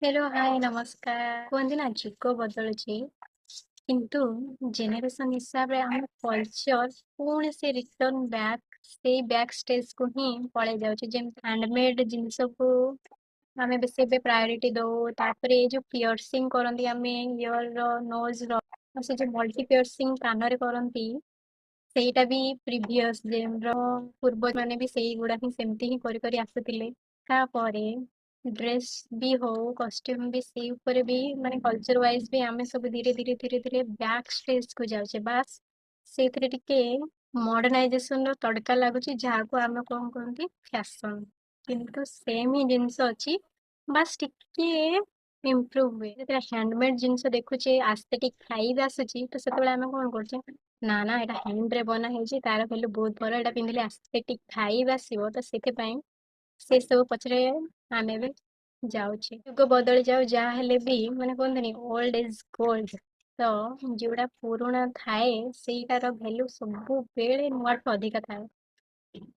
Hello, ହାଏ, ନମସ୍କାର। କୁହନ୍ତି ନା ଯୁଗ ବଦଳୁଛି, କିନ୍ତୁ ଜେନେରେସନ ହିସାବରେ ଆମ କଲଚର ପୁଣି ସେ ରିଟର୍ନ ବ୍ୟାକ୍, ସେଇ ବ୍ୟାକ୍ ଷ୍ଟେଜକୁ ହିଁ ପଳେଇ ଯାଉଛି। ଯେମିତି ହ୍ୟାଣ୍ଡମେଡ୍ ଜିନିଷକୁ ଆମେ ବେଶୀ ଏବେ ପ୍ରାୟୋରିଟି ଦଉ। ତାପରେ ଏଇ ଯୋଉ ପିୟର୍ସିଂ କରନ୍ତି ଆମେ ଇୟରର, ନୋଜର, ଆଉ ସେ ଯୋଉ ମଲ୍ଟି ପିୟର୍ସିଂ କାନରେ କରନ୍ତି, ସେଇଟା ବି ପ୍ରିଭିୟସ ଜେନର ପୂର୍ବ ମାନେ ବି ସେଇଗୁଡା ହିଁ ସେମିତି ହିଁ କରି କରି ଆସୁଥିଲେ। ତାପରେ ଡ୍ରେସ୍ ବି ହଉ, କଷ୍ଟ୍ୟୁମ ବି, ସେଇ ଉପରେ ବି ମାନେ କଲଚର ୱାଇଜ ବି ଆମେ ସବୁ ଧୀରେ ଧୀରେ ଧୀରେ ଧୀରେ ବ୍ୟାକ୍ ଷ୍ଟେଜକୁ ଯାଉଛେ। ବାସ୍, ସେଇଥିରେ ଟିକେ ମଡର୍ଣ୍ଣାଇଜେସନ ର ତଡକା ଲାଗୁଛି, ଯାହାକୁ ଆମେ କଣ କୁହନ୍ତି ଫ୍ୟାସନ। କିନ୍ତୁ ସେମ୍ ହିଁ ଜିନିଷ ଅଛି, ବାସ୍ ଟିକେ ଇମ୍ପ୍ରୁଭ ହୁଏ। ଯେତେବେଳେ ହ୍ୟାଣ୍ଡମେଡ୍ ଜିନିଷ ଦେଖୁଛେ, ଆସ୍ଥେଟିକ୍ ଭାଇବ୍ ଆସୁଛି, ତ ସେତେବେଳେ ଆମେ କଣ କରୁଛେ? ନା ନା, ଏଇଟା ହ୍ୟାଣ୍ଡରେ ବନା ହେଇଛି, ତାର ଭ୍ୟାଲୁ ବହୁତ ବଡ, ଏଇଟା ପିନ୍ଧିଲେ ଆସ୍ଥେଟିକ୍ ଭାଇବ୍ ଆସିବ। ତ ସେଥିପାଇଁ ସେ ସବୁ ପଛରେ ଆମେ ଏବେ ଯାଉଛେ। ଯୁଗ ବଦଳି ଯାଉ, ଯାହା ହେଲେ ବି ମାନେ କୁହନ୍ତିନି ଓଲ୍ଡ is gold. ତ ଯୋଉଟା ପୁରୁଣା ଥାଏ, ସେଇଟାର ଭ୍ୟାଲୁ ସବୁବେଳେ ନୂଆଠୁ ଅଧିକା ଥାଏ।